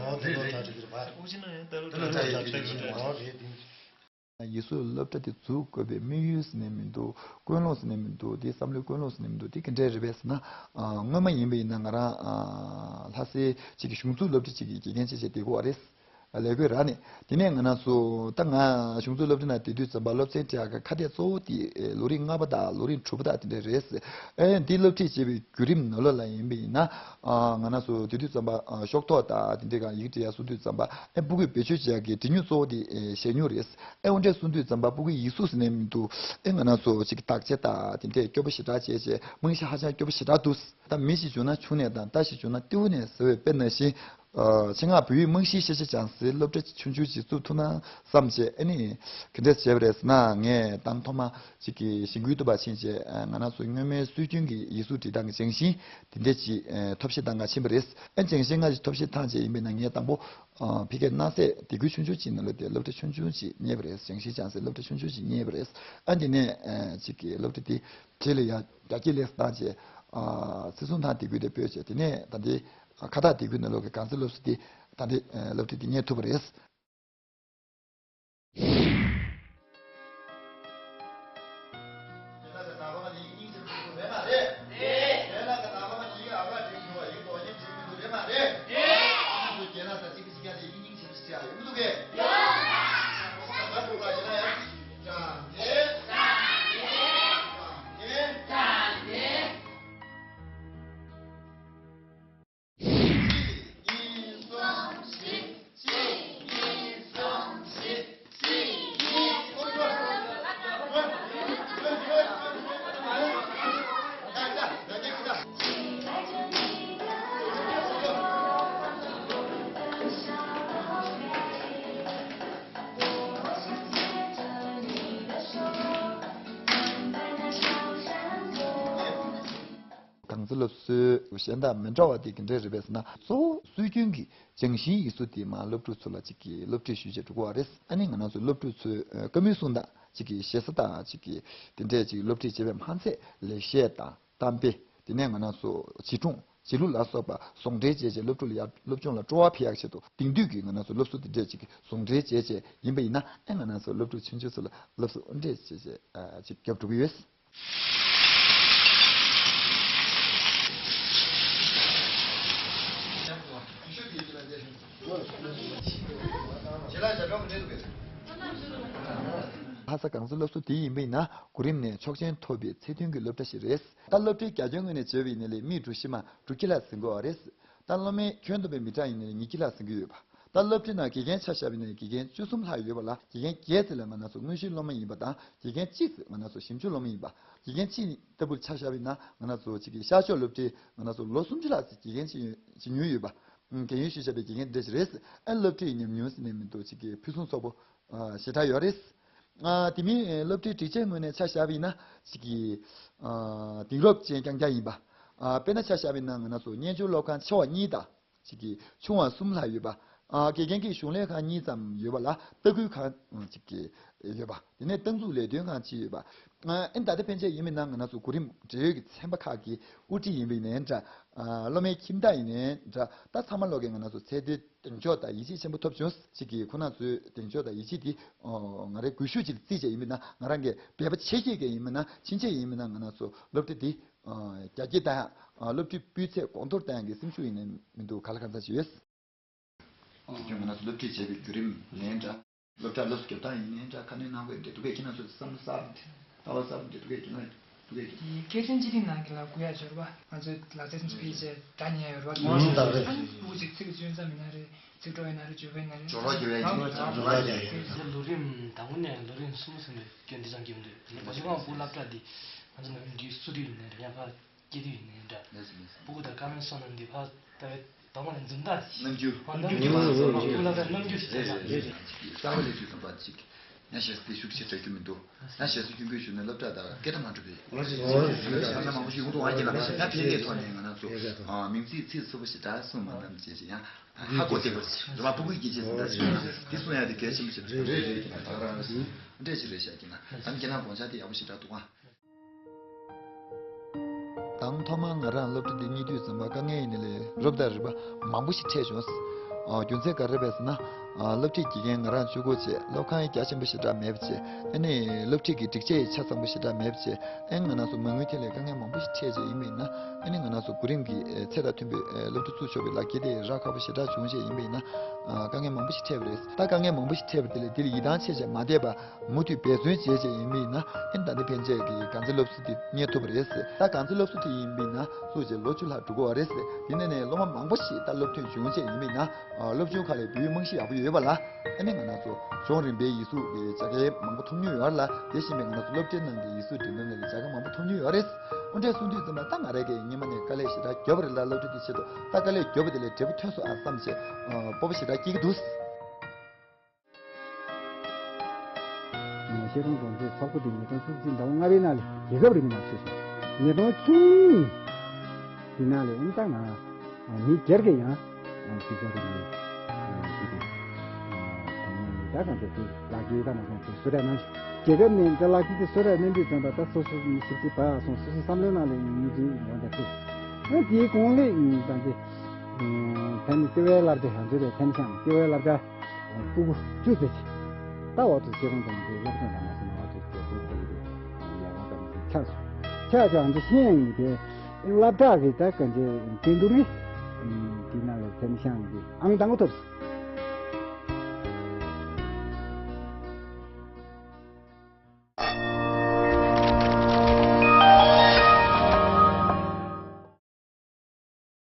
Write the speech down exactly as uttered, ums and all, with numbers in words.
ཡང་དེ་ལོ་གྲ་སྒྲིག་རེད་པ། དབུ་ཅན་ན་ཡང་ད་ལོ་དེ་ལོ་གྲ་སྒྲིག་རེད་པ། རེད་དེ། ཡིག་གཟུགས་སློབ་གྲྭ་དེ་འཛུགས་དགོས་པའི་དམིགས་ཡུལ་ཟེར་ནས་མི་འདུག། ཀུན་སློང་ཟེར་ནས་མི་འདུག། དེ་བསམ་བློའི་ཀུན་སློང་ཟེར་ནས་མི་འདུག། དེ་ག་འདྲས་རེད་པས་ཟེར་ན། ཨ། སྔོན་མ་ཡིན་པ་ཡིན་ན་ང་རང་། ཨ། ལྷ་སའི་གཅིག་གི་གཞུང་འཛུགས་སློབ་གྲྭ་གཅིག་གི་དགེ་རྒན་བྱས་བྱས་བསྡད་ཀྱི་ཡོད་རེད། ལས་བགོས་རག་ནས། དེ་ནས་ང་རང་ཚོ་ད་ང་གཞུང་འཛུགས་སློབ་གྲྭ་ནང་བསྡད་དུས་ཙམ་པ་སློབ་ཚན་སྦྲགས་ཀྱི་ཁ་གཏད་གཙོ་བོ་དེ་ལོ་རིམ་ལྔ་པ་དང་ལོ་རིམ་དྲུག་པ་དང་དེ་འདྲ་རེད། ཨེ། འདི་སློབ་ཁྲིད་བྱེད་པའི་བརྒྱུད་རིམ་ནང་ལོགས་ལ་ཡིན་པ་ཡིན་ན། ཨ། ང་རང་ཚོ་དེ་དུས་ཙམ་པ། ཨ། ཤོག་ཐོག་དང་དེ་འདྲའི་སྒང་ཡིག་འབྲི་ཡག་གསུང་དུས་ཙམ་པ། ཨེ། སྤུ་གུས་བེད་སྤྱོད་བྱེད་ཡག་གི་འབྲི་སྙིང་གཙོ་བོ་དེ། ཨེ། གཞས་སྙིང་རེད། ཨེ། འོ་འདྲས་གསུང་དུས་ཙམ་པ་སྤུ་གུའི་ཡིག་གཟུགས་ཟེར་ནས་མི་འདུག། ཨེ། ང་རང་ཚོ་ཅིག་དག་ཆ་དང་དེ་འདྲས་སྐྱོ་པོ་ཞེ་དྲག་བྱས་བྱས་རྨང་གཞི་ཧ་ཅང་སྐྱོ་པོ་ཞེ་དྲག་འདུག། ད་མི་ཞིག་བྱུང་ན་ཆུང་ནས་དང་། རྟ་ཞིག་བྱུང་ན་རྟེའུ་ནས་ཟེར་བའི་དཔེ་ནང་བཞིན། ཨ། ཆེད་མངགས་བོད་ཡིག་རྨང་གཞིའི་ཤེས་བྱ་སྦྱང་སའི་སློབ་གྲྭ་ཆུང་ཆུང་ཅིག་བཙུགས་ཐུབ་ན་བསམ་བྱས། ཨ་ནི་ག་འདྲས་བྱས་པ་རེད་ཟེར་ན། ངས་དང་ཐོག་མ་ཅིག་གི་ཞིང་ཁུལ་དུ་ཕར་ཕྱིན་བྱས། ཨ། ང་རང་ཚོ་སྔོན་མའི་སྲོལ་རྒྱུན་གྱི་ཡིག་གཟུགས་འབྲི་སྟངས་ཀྱི་སྦྱང་གཞི་དེ་འདྲས་ཅིག། ཨ། ཐོབ་ཤེས་གཏང་ག་ཕྱིན་པ་རེད། ཨ། སྦྱང་གཞི་སྔ་ཕྱི་ཐོབ་ཤེས་བཏང་བྱས་ཡིན་པས་ན། ངས་དང་པོ། ཨ། ཕ་གིར་སྣང་སྲིད་སྡེ་ཁུལ་ཆུང་ཆུང་ཅིག་ནང་ལ་དེ་སློབ་གྲྭ་ཆུང་ཆུང་ཅིག་གཉེར་བ་རེད། སྦྱང་གཞི་སྦྱང་སའི་སློབ་གྲྭ་ཆུང་ཆུང་ཅིག་གཉེར་བ་རེད། ཨ། དེ་ནས། ཨ། ཅིག་གི་སློབ་གྲྭ་དེ་རྗེས་ལ་ཡང་རྒྱ་སྐྱེད་ལས་བཏང་བྱས། ཨ། སིལ་སྲུང་ཐང་སྡེ་ཁུལ་དེ་སྤོས་བྱས། དེ་ནས་ད་ལྟའི་ཁ་ཐག་སྡེ་ཁུལ་ནང་ལོགས་ཀྱི་གངས་སེང་སློབ་གསོ་དེ། ད་ལྟའི། ཨ། སློབ་གྲྭ་དེ་གཉེར་ཐུབ་པ་རེད། སློབ་གསོའི་གཞན་དག་མི་འདྲ་བ་དེ་ག་འདྲས་རེད་པས་ཟེར་ན། གཙོ་བོ་སྲོལ་རྒྱུན་གྱི་སྦྱང་ཤིང་ཡིག་གཟུགས་དེ་མར་སློབ་ཕྲུག་ཚོ་ལ་ཅིག་གི་སློབ་ཁྲིད་ཞུས་བྱས་འགྲོ་གི་ཡོད་རེད། ཨ་ནི་ང་རང་ཚོ་སློབ་ཕྲུག་ཚོས་ཨ། བཀའ་མོལ་གསུངས་དང་ཅིག་གི་ཞེ་ས་དང་ཅིག་གི་དེ་འདྲས་ཅིག་སློབ་ཁྲིད་བྱས་པས་མ་ཚད། ལེགས་བཤད་དང་གཏམ་དཔེ། དེ་ནས་ང་རང་ཚོ་བྱིས་སྒྲུང་། བྱིས་གླུ་ལ་སོགས་པ་ཟུང་འབྲེལ་བྱས་བྱས་སློབ་ཕྲུག་ལ་ཡར་སློབ་སྦྱོང་ལ་སྤྲོ་བ་འཕེལ་ཡག་ཆེད་དུ། དེང་དུས་ཀྱི་ང་རང་ཚོ་སློབ་གསོ་དེ་འདྲས་ཅིག་ཟུང་འབྲེལ་བྱས་བྱས་ཡིན་པ་ཡིན་ན། ཨེ་ང་རང་ཚོ་སློབ་ཕྲུག་ཆུང་ཆུང་ཚོ་ལ་སློབ་གསོ་དེ་འདྲས་བྱས་བྱས་ཨ། ཅིག་རྒྱབ་འགྲོ་གི་ཡོད། ལྷ་ས་གངས་རྩེ་སློབ་གསོ་དེ་ཡིན་པ་ཡིན་ན། གོ་རིམ་ནས་ཆོག་མཆན་ཐོབ་པའི་ཚད་མཐུན་གྱི་སློབ་གྲྭ་ཞིག་རེད། ད་སློབ་གྲྭའི་རྒྱ་ཁྱོན་ངོས་ནས་བརྗོད་པ་ཡིན་ན་ལས་མི་གྲུ་བཞི་མ་དྲུག་ཅུ་ལྷག་ཟིན་གྱི་ཡོད་རེད། ད་སློབ་མའི་ཁྱོན་བསྡོམས་པའི་མི་གྲངས་ཡིན་ན་ལས་ཉིས་བརྒྱ་ལྷག་ཟིན་གྱི་ཡོད་པ། ད་སློབ་གྲྭའི་ནང་དགེ་རྒན་ཆ་བཞག་པ་ཡིན་ན་དགེ་རྒན་བཅུ་གསུམ་ལྷག་ཡོད་པ་ལ། དགེ་རྒན་བརྒྱད་ཙམ་ལ་ང་རང་ཚོ་དངོས་གཞིའི་སློབ་མ་ཡིན་པ་དང་། དགེ་རྒན་གཅིག་ཙམ་ང་རང་ཚོ་ཞིབ་འཇུག་སློབ་མ་ཡིན་པ། དགེ་རྒན་གཅིག་ལྟ་བུ་ཆ་བཞག་པ་ཡིན་ན་ང་རང་ཚོ་གཅིག་གི་ཤར་ཕྱོགས་སློབ་གྲྭའི་ང་རང་ཚོ་ལོ་སུམ་ཅུ་ལྷག་ཙམ་དགེ་རྒན་བྱེད་ཡོད་བྱེད་མྱོང་ཡོད་པ། རྒན་ཡོལ་ཞུས་བཞག་པའི་དགེ་རྒན་འདྲ་ཞིག་རེད། ཨ། སློབ་ཁྲིད་ཉམས་མྱོང་ཟེར་ནས་མི་འདུག་གཅིག་གི་ཕུན་སུམ་ཚོགས་པོ་ཨ། ཞེ་དྲག་ཡོད་རེད། ཨ། དེ་མིན་སློབ་གྲྭའི་སྒྲིག་ཆས་ངོས་ནས་ཆ་བཞག་པ་ཡིན་ན་གཅིག་གི་ཨ། དེང་རབས་ཅན་རྐྱང་རྐྱང་ཡིན་པ། ཨ། དཔེར་ན་ཆ་བཞག་པ་ཡིན་ན་ང་རང་ཚོ་གཉེན་སྦྱོར་སློབ་ཁང་ཆེ་བ་གཉིས་དང་། གཅིག་གི་ཆུང་བ་གསུམ་ལྷག་ཡོད་པ། ཨ། དགེ་རྒན་གྱི་གཞུང་ལས་ཁང་གཉིས་ཙམ་ཡོད་པ་ལ་ལྟ་སྐུལ་ཁང་གཅིག་གི་ཡོད་པ། དེ་ནས་རྟག་འཛུགས་ལས་དོན་ཁང་གཅིག་ཡོད་པ། ཨ། ཨེ་ད་ལྟ་ཕན་ཆད་ཡིན་མིན་ན་ང་རང་ཚོ་གོ་རིམ་འབྲེལ་ཡོད་ཀྱི་ཚན་པ་ཁག་གི་དབུ་ཁྲིད་ཡིན་པ་ཡིན་ནའི་འདྲ། ཨ། སློབ་མའི་ཁྱིམ་བདག་ཡིན་ནའི་འདྲ། ད་ཚང་མ་ལོག་གིས་ང་རང་ཚོ་ཚད་མཐོའི་གདེང་འཇོག་དང་ཡིད་ཆེས་ཆེན་པོ་ཐོབ་བྱུང་། གཅིག་གིས་ཁོང་རྣམ་ཚོའི་གདེང་འཇོག་དང་ཡིད་ཆེས་དེ་ཨོ། ང་རའི་སྒུལ་ཤུགས་ཅིག་ལ་བརྩིས་བྱས་ཡིན་པ་ཡིན་ན། ང་རང་གིས་འབད་པ་ཆེ་བསྐྱེད་ཀྱིས་ཡིན་པ་ཡིན་ན། ཕྱིན་ཆད་ཡིན་པ་ཡིན་ན་ང་རང་ཚོ་སློབ་གྲྭ་འདི་ཨ། རྒྱ་སྐྱེད་བཏང་ཡག་ཨ། སློབ་ཁྲིད་སྤུས་ཚད་གོང་མཐོར་བཏང་ཡག་གི་སེམས་ཤུགས་ཡིན་ནའི་མི་འདུག་ག་ལ་གང་འཚམ་ཅིག་ཡོད། དེ་ཁྱོད་ང་རང་ཚོ་སློབ་ཁྲིད་བྱེད་པའི་བརྒྱུད་རིམ་ཡིན་ནའི་འདྲ། སློབ་གྲྭ་སློབ་གསོ་རྒྱབ་སྟངས་ཡིན་ནའི་འདྲ། ཁ་སྣོན་གནང་དགོས་འདྲ་འདུག་གས། ཁྱེད་རང་ཚོས་བསམ་བློ་གསར་པ་འདི་ལྟ་བ་གསར་པ་འདི་འདུག་གས། ཁྱེད་རང་ཚོས་འདུག་གས། ཁྱེད་རང་འདུག་གས། ཀྱི་སྐད་འཕྲིན་སྤྱི་རིགས་ནང་གི་ལ་དགོས་ཡ་འབྱོར་པ། ང་ཚོའི་ལག་རྩལ་ཚོ་ཕལ་ཆེར་སྒྲ་ཉན་ཡོད་རེད་བ། ཨང་། ད་རེད། ཨ་ནི་སྤུ་གུ་ཅིག་ཚིག་བཅོས་ཙམ་ཡིན་ན་རེད། ཚིག་གྲོགས་ཡིན་ན་རེད། བརྗོད་པ་ཡིན་ན་རེད། སྦྱོར་བ་རྒྱབ་ཡ་ཡིན། སྦྱོར་བ་རྒྱབ་ཡ་ཡིན། ལོ་རིམ་དང་པོ་ནས་ལོ་རིམ་གསུམ་ཟིན་པའི་སྐྱོན་འདི་ཅང་གྱིས་མི་འདུག་ལོ་གཅིག་གོང་སྤུ་གུ་སློབ་གྲྭ་འདི་ང་ཚོ་ནམ་རྒྱུན་སུ་དུས་ཡིན་ནའི་རེད། ཡང་ཕར་སྐྱེ་དུས་ཡིན་ནའི་འདྲ། ལགས་སོ། ལགས་སོ། སྤུ་གུ་དང་བཀའ་མོལ་གསུང་གནང་འདི་ཕར་ལྟ་བའི་དང་པོ་ནས་འཛུམ་མདངས། རྣམ་འགྱུར། ཨ། རྣམ་འགྱུར་མང་པོ་ཞིག་སློབ་གྲྭའི་རྣམ་འགྱུར་ཞིག་བྱས་ཙང་། རེད་རེད། གསར་པ་སླེབས་དུས་ཙམ་པ་ཅིག་ཡང་ཞེ་ས་དེ་ཤུགས་ཆེ་དྲག་རྒྱུ་མི་འདུག་ཡང་ཞེ་ས་སྐྱོན་དགོས་ཞུ་ནས་སློབ་གྲྭ་དང་སྐད་གྲགས་མ་འགྲོ་བའི། ལགས་སོ། ལགས་སོ། ལགས་སོ། ལགས་སོ། ལགས་སོ། ཡང་འཕེལ་རྒྱས་ཐོག་ནས་ང་རང་ཚོ་འཕེལ་རྒྱས་ཐོག་ཨ། མིང་ཚིག་ཚིག་ཚུད་པོ་ཞེ་དྲག་གསུངས་མ་གནང་བྱས་ཅིག་ཡང་ཧ་གོ་བདེ་པོ་ཞིག་རེད་བ། སྤུ་གུའི་སྐད་ཆ་ཟིན་ད་ཞུ་ན་འདི་གསུང་ཡ་དེ་གལ་ཆེན་པོ་ཞིག་རེད། རེད་རེད། ད་ག་རང་རེད། འདྲ་ཞིག་རེད་ཤག་གི་ན། ད་ནི་ཁྱེད་རང་དགོངས་འཆར་དེ་ཡག་པོ་ཞེ་དྲག་འདུག་ཨ། དང་ཐོག་མར་ང་རང་སློབ་གྲྭ་འདི་གཉེར་དུས་ཙམ་པ་དཀའ་ངལ་ཡིན་ནའི་ལས་རབ་དང་རིམ་པ་མང་པོ་ཞིག་འཕྲད་བྱུང་། ཨ། རྒྱུ་མཚན་ག་རེ་རེད་པས་ཟེར་ན། ཨ། སློབ་ཁྲིད་དགེ་རྒན་ང་རང་གཅིག་པོ་བྱས། སློབ་ཁང་རྒྱ་ཆེན་པོ་ཞེ་དྲག་མེད་པ་བྱས། ཨ་ནི་སློབ་ཁྲིད་ཀྱི་སྒྲིག་ཆས་ཆ་ཚང་པོ་ཞེ་དྲག་མེད་པ་བྱས། ཨ་ནི་ང་རང་ཚོ་མ་དངུལ་ཐད་ལ་དཀའ་ངལ་མང་པོ་ཞིག་འཕྲད་བྱས་ཡིན་པ་ཡིན་ན། ཨ་ནི་ང་རང་ཚོ་གོ་རིམ་གྱི་ཚད་དང་མཐུན་པའི་སློབ་ཁྲིད་བཙུགས་ཆོག་པའི་ལག་འཁྱེར་དེ་རག་ཁག་པོ་ཞེ་དྲག་བྱུང་བྱས་ཡིན་པ་ཡིན་ན། ཨ། དཀའ་ངལ་མང་པོ་ཞིག་འཕྲད་པ་རེད། ད་དཀའ་ངལ་མང་པོ་ཞིག་འཕྲད་པ་དེ་ལས་དེ་ལ་ཡིད་ཐང་ཆད་བྱས་མ་བསྡད་པར། མུ་མཐུད་འབད་བརྩོན་བྱས་བྱས་ཡིན་པ་ཡིན་ན། ཨ་ནི་ད་ལྟ་ཕན་ཆད་ཀྱི་གངས་རྩེ་སློབ་གསོ་དེ་གཉེར་ཐུབ་པ་རེད། ད་གངས་རྩེ་སློབ་གསོ་དེ་ཡིན་པ་ཡིན་ན་བཙུགས་བྱས་ལོ་བཅུ་ལྷག་འགྲོ་གི་ཡོད་རེད། དེ་ནས་ནས་སློབ་མ་མང་པོ་ཞིག་ད་སློབ་ཐོན་བྱུང་བྱས་ཡིན་པ་ཡིན་ན། ཨ། སློབ་སྦྱོང་ཁག་ལ་འབུལ་བའི་རྨང་གཞི་ཡག་པོ་ཡོད་པ་ལ། ཨ་ནི་ང་རང་ཚོ་གཞུང་རིམ་པའི་ཡིག་གཟུགས་ཀྱི་བྱ་དགའ་མང་པོ་ཐོབ་མྱོང་ཡོད་རེད་ལ། དེ་བཞིན་པའི་ང་རང་ཚོ་སློབ་གྲྭའི་ནང་གི་ཡིག་གཟུགས་འགྲེམས་སྟོན་ལ་བྱ་དགའ་མང་པོ་ཐོབ་མྱོང་ཡོད་རེད། འོ་འདྲ་གསུངས་དུས་ཙམ་པ་ད་ང་རང་གིས་སྔོན་མ་ནས་དཀའ་ལས་ཞེ་དྲག་བརྒྱབ་པ་རེད་ལ། སློབ་ཕྲུག་དེ་ཆེད་དུ་ད་དཀའ་ལས་བརྒྱབ་པ་དེ་ལས་འབྲས་བུ་ཐོན་སོང་ཨ་བསམ་བྱས། ཨ། སྤོབས་པ་ཞེ་དྲག་སྐྱེ་གི་འདུག་ཤེས་རིག་འགྲོ་མཛད་ཚོགས་པ་དེ་ཉིས་སྟོང་བཅུ་གཅིག་ཟླ་བ་ལྔ་པའི་ནང་ལ་རྒྱལ་ཁབ་རིམ་པའི་ནང་ཚུད་སོང་། ཉིས་སྟོང་བཅུ་གཉིས་དེ་ནང་ལ་ཨེ་ད་ང་མི་སྒེར་གྱི་ཡང་རྒྱལ་ཁབ་རིམ་པའི་དེ་དེ་ད་གང་ཚེ་དེ་ལག་ཁྱེར་ད་མ་གང་ཚེ་བཟོ་གྲྭ་ནང་རྒྱལ་ཁབ་ནས་ད་ལག་ཁྱེར་དེ་བཟོ་གྲྭ་ནང་དུ་ཐོན་པ་ད་སོ་སོ་མི་ཞིབ་ཅིག་བ་སོང་། སོ་སོ་བསམ་བློའི་ནང་ལ་ཡིན་གྱི་འོ་འདྲ་ཚུད། ཨ་དེའི་གོང་ལས་ད་དེ་ཐན་ལྟེ་བའི་སློབ་གྲྭ་ཡང་བཟོ་གྲྭའི་ཐན་ཤང་ལྟེ་བའི་སློབ་གྲྭ། སྤུ་གུ་བཅུ་ཙམ་ཅིག་ད་འོ་ཚོ་སྐྱེ་ཁུངས་དང་དེ་སློབ་སྦྱོང་དང་མ་སོང་ན་འོ་ཚོ་དེ་དེ་དེ་ལས་ཀ་དང་དེ་ཆགས་སོང་། ཆགས་ཆགས་འདི་ཤེས་ཡང་ཡིན་པས་སློབ་གྲྭ་གི་ད་ག་འདྲའི་འགྲན་བསྡུར་གི་དེ་ནང་ལ་ཐན་ཤང་གི་ཨང་དང་པོ་ཐོབ་སོང་།